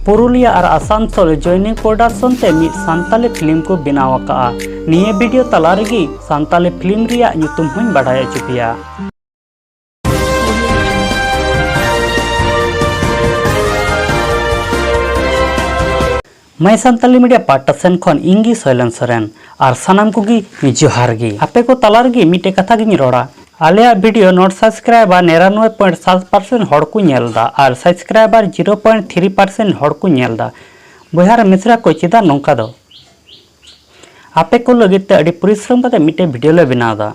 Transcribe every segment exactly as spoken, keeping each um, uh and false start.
ᱯᱩᱨᱩᱞᱤᱭᱟᱹ ᱟᱨ Asansol joining production ᱛᱮ ᱢᱤᱫ Santali film ᱠᱚ ᱵᱮᱱᱟᱣ ᱟᱠᱟᱫᱼᱟ᱾ ᱱᱤᱭᱟᱹ ᱵᱷᱤᱰᱤᱭᱳ ᱛᱟᱞᱟ ᱨᱮᱜᱮ ᱥᱟᱱᱛᱟᱞᱤ ᱯᱷᱤᱞᱢ ᱨᱮᱭᱟᱜ ᱧᱩᱛᱩᱢ ᱦᱚᱸᱧ ᱵᱟᱰᱟᱭ ᱦᱚᱪᱚ ᱯᱮᱭᱟ᱾ My Santali Media ᱯᱟᱦᱴᱟ ᱥᱮᱱ ᱠᱷᱚᱱ ᱤᱧ ᱜᱮ ᱥᱚᱭᱞᱮᱱ ᱥᱚᱨᱮᱱ ᱟᱨ ᱥᱟᱱᱟᱢ ᱠᱚᱜᱮ ᱡᱚᱦᱟᱨ ᱜᱮ᱾ ᱟᱯᱮ ᱠᱚ ᱛᱟᱞᱟ ᱨᱮᱜᱮ ᱢᱤᱫᱴᱮᱡ ᱠᱟᱛᱷᱟ ᱜᱤᱧ ᱨᱚᱲᱟ, ᱟᱞᱮᱭᱟᱜ ᱵᱷᱤᱰᱤᱭᱳ not subscriber ᱱᱤᱨᱟᱱᱚᱵᱵᱳᱭ point ᱥᱟᱛ percent ᱦᱚᱲ ᱠᱚ ᱧᱮᱞ ᱮᱫᱟ ᱟᱨ subscriber zero point three percent ᱦᱚᱲ ᱠᱚ ᱧᱮᱞ ᱮᱫᱟ᱾ ᱵᱚᱭᱦᱟ ᱟᱨ ᱢᱤᱥᱨᱟ ᱠᱚ, ᱪᱮᱫᱟᱜ ᱱᱚᱝᱠᱟ ᱫᱚ? ᱟᱯᱮ ᱠᱚ ᱞᱟᱹᱜᱤᱫ ᱛᱮ ᱟᱹᱰᱤ ᱯᱚᱨᱤᱥᱨᱚᱢ ᱠᱟᱛᱮ ᱢᱤᱫᱴᱮᱡ ᱵᱷᱤᱰᱤᱭᱳ ᱞᱮ ᱵᱮᱱᱟᱣ ᱮᱫᱟ᱾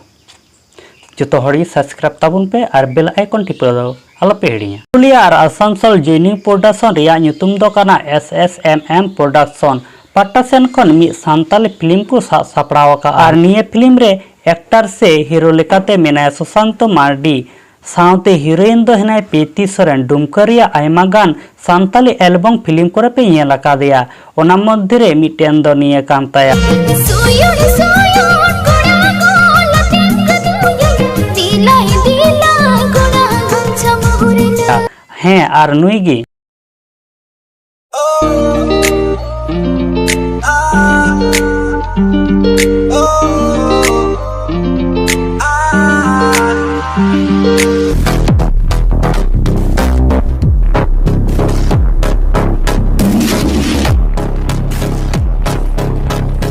ᱡᱚᱛᱚ ᱦᱚᱲ ᱜᱮ subscribe ᱛᱟᱵᱚᱱ ᱯᱮ ᱟᱨ bell icon ᱴᱤᱯᱟᱹᱣ ᱫᱚ ᱟᱞᱚᱯᱮ ᱦᱤᱲᱤᱧᱟ᱾ ᱯᱩᱨᱩᱞᱤᱭᱟᱹ ᱟᱨ ᱟᱥᱟᱱᱥᱳᱞ ᱡᱚᱭᱱᱤᱝ ᱯᱨᱚᱰᱟᱠᱥᱚᱱ ᱨᱮᱭᱟᱜ ᱧᱩᱛᱩᱢ ᱫᱚ ᱠᱟᱱᱟ S S M M production. ᱯᱟᱦᱴᱟ ᱥᱮᱱ ᱠᱷᱚᱱ ᱢᱤᱫ ᱥᱟᱱᱛᱟᱞᱤ ᱯᱷᱤᱞᱢ ᱠᱚ ᱥᱟᱵ ᱥᱟᱯᱲᱟᱣ ᱟᱠᱟᱫᱼᱟ᱾ ᱟᱨ ᱱᱤᱭᱟᱹ ᱯᱷᱤᱞᱢ ᱨᱮ ᱮᱠᱴᱟᱨ ᱥᱮ ᱦᱤᱨᱳ ᱞᱮᱠᱟᱛᱮ ᱢᱮᱱᱟᱭᱟ ᱥᱩᱥᱟᱱᱛᱚ ᱢᱟᱨᱰᱤ, ᱥᱟᱶᱛᱮ ᱦᱤᱨᱳᱭᱤᱱ ᱫᱚ ᱦᱮᱱᱟᱭ ᱯᱨᱤᱛᱤ ᱥᱚᱨᱮᱱ᱾ ᱰᱩᱢᱠᱟᱹ ᱨᱮᱭᱟᱜ ᱟᱭᱢᱟ ᱜᱟᱱ ᱥᱟᱱᱛᱟᱞᱤ ᱮᱞᱵᱚᱢ ᱯᱷᱤᱞᱢ ᱠᱚᱨᱮ ᱯᱮ ᱧᱮᱞ ᱟᱠᱟᱫᱮᱭᱟ, ᱚᱱᱟ ᱢᱚᱫᱽᱫᱷᱮ ᱨᱮ ᱢᱤᱫᱴᱮᱱ ᱫᱚ ᱱᱤᱭᱟᱹ ᱠᱟᱱ ᱛᱟᱭᱟ᱾ ᱥᱩᱭᱩᱲ ᱥᱩᱭᱩᱲ ᱠᱚᱲᱟ ᱠᱚ ᱞᱟᱛᱮ ᱠᱟᱫᱩᱭᱩ, ᱫᱤᱞᱟᱭ ᱫᱤᱞᱟ ᱠᱚᱲᱟ ᱜᱟᱢᱪᱷᱟ ᱢᱩᱦᱩᱨ ᱞᱟ᱾ ᱦᱮᱸ, ᱟᱨ ᱱᱩᱭ ᱜᱮ᱾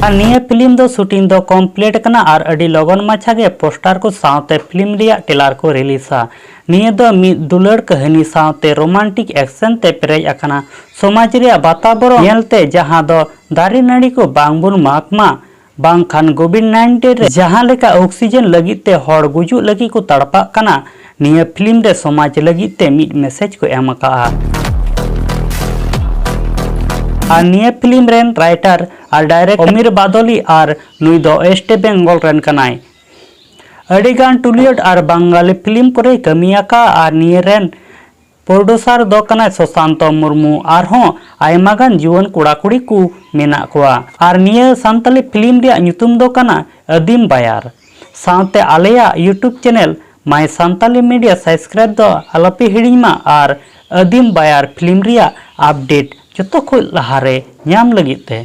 ᱟᱨ ᱱᱤᱭᱟᱹ ᱯᱷᱤᱞᱢ ᱫᱚ ᱥᱩᱴᱤᱝ ᱫᱚ ᱠᱚᱢᱯᱞᱤᱴ ᱠᱟᱱᱟ ᱟᱨ ᱟᱹᱰᱤ ᱞᱚᱜᱚᱱ ᱢᱟᱪᱷᱟ ᱜᱮ ᱯᱳᱥᱴᱟᱨ ᱠᱚ ᱥᱟᱶᱛᱮ ᱯᱷᱤᱞᱢ ᱨᱮᱭᱟᱜ ᱴᱨᱮᱞᱟᱨ ᱠᱚ ᱨᱤᱞᱤᱡᱟ᱾ ᱱᱤᱭᱟᱹ ᱫᱚ ᱢᱤᱫ ᱫᱩᱞᱟᱹᱲ ᱠᱟᱹᱦᱱᱤ ᱥᱟᱶᱛᱮ ᱨᱳᱢᱟᱱᱴᱤᱠ ᱮᱠᱥᱮᱱ ᱛᱮ ᱯᱮᱨᱮᱡ ᱟᱠᱟᱱᱟ᱾ ᱥᱚᱢᱟᱡᱽ ᱨᱮᱭᱟᱜ ᱵᱟᱛᱟᱵᱚᱨᱚᱱ ᱧᱮᱞᱛᱮ, ᱡᱟᱦᱟᱸ ᱫᱚ ᱫᱟᱨᱮ ᱱᱟᱹᱲᱤ ᱠᱚ ᱵᱟᱝ ᱵᱚᱱ ᱢᱟᱜᱽ ᱢᱟ, ᱵᱟᱝᱠᱷᱟᱱ ᱠᱳᱵᱷᱤᱰ ᱱᱟᱭᱤᱱᱴᱤᱱ ᱨᱮ ᱡᱟᱦᱟᱸ ᱞᱮᱠᱟ ᱚᱠᱥᱤᱡᱮᱱ ᱞᱟᱹᱜᱤᱫ ᱛᱮ ᱦᱚᱲ ᱜᱩᱡᱩᱜ ᱞᱟᱹᱜᱤᱫ ᱠᱚ ᱛᱟᱲᱯᱟᱜ ᱠᱟᱱᱟ, ᱱᱤᱭᱟᱹ ᱯᱷᱤᱞᱢ ᱨᱮ ᱥᱚᱢᱟᱡᱽ ᱞᱟᱹᱜᱤᱫ ᱛᱮ ᱢᱤᱫ ᱢᱮᱥᱮᱡᱽ ᱠᱚ ᱮᱢ ᱟᱠᱟᱫᱼᱟ᱾ ᱟᱨ ᱱᱤᱭᱟᱹ ᱯᱷᱤᱞᱢ ᱨᱮᱱ ᱨᱟᱭᱴᱟᱨ ᱟᱨ ᱰᱟᱭᱨᱮᱠᱴ ᱚᱢᱤᱨ ᱵᱟᱫᱚᱞᱤ, ᱟᱨ ᱱᱩᱭ ᱫᱚ ᱳᱭᱮᱥᱴ ᱵᱮᱝᱜᱚᱞ ᱨᱮᱱ ᱠᱟᱱᱟᱭ᱾ ᱟᱹᱰᱤᱜᱟᱱ ᱴᱚᱞᱤᱣᱩᱰ ᱟᱨ ᱵᱟᱝᱜᱟᱞᱤ ᱯᱷᱤᱞᱢ ᱠᱚᱨᱮᱭ ᱠᱟᱹᱢᱤ ᱟᱠᱟᱫᱼᱟ ᱟᱨ ᱱᱤᱭᱟᱹ ᱨᱮᱱ ᱯᱨᱚᱰᱩᱥᱟᱨ ᱫᱚ ᱠᱟᱱᱟᱭ ᱥᱩᱥᱟᱱᱛᱚ ᱢᱩᱨᱢᱩ᱾ ᱟᱨᱦᱚᱸ ᱟᱭᱢᱟ ᱜᱟᱱ ᱡᱩᱣᱟᱹᱱ ᱠᱚᱲᱟ ᱠᱩᱲᱤ ᱠᱚ ᱢᱮᱱᱟᱜ ᱠᱚᱣᱟ᱾ ᱟᱨ ᱱᱤᱭᱟᱹ ᱥᱟᱱᱛᱟᱞᱤ ᱯᱷᱤᱞᱢ ᱨᱮᱭᱟᱜ ᱧᱩᱛᱩᱢ ᱫᱚ ᱠᱟᱱᱟ ᱟᱹᱫᱤᱢ ᱵᱟᱭᱟᱨ᱾ ᱥᱟᱶᱛᱮ ᱟᱞᱮᱭᱟᱜ YouTube channel My Santali Media subscribe ᱫᱚ ᱟᱞᱚᱯᱮ ᱦᱤᱲᱤᱧ ᱢᱟ ᱟᱨ ᱟᱹᱫᱤᱢ ᱵᱟᱭᱟᱨ ᱯᱷᱤᱞᱢ ᱨᱮᱭᱟᱜ update ᱡᱚᱛᱚ ᱠᱷᱚᱱ ᱞᱟᱦᱟᱨᱮ ᱧᱟᱢ ᱞᱟᱹᱜᱤᱫ ᱛᱮ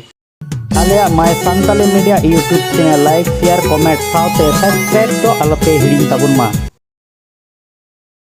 ᱟᱞᱮᱭᱟᱜ My Santali Media YouTube channel like, share, comment ᱥᱟᱶᱛᱮ subscribe ᱫᱚ ᱟᱞᱚᱯᱮ ᱦᱤᱲᱤᱧ ᱛᱟᱵᱚᱱ ᱢᱟ᱾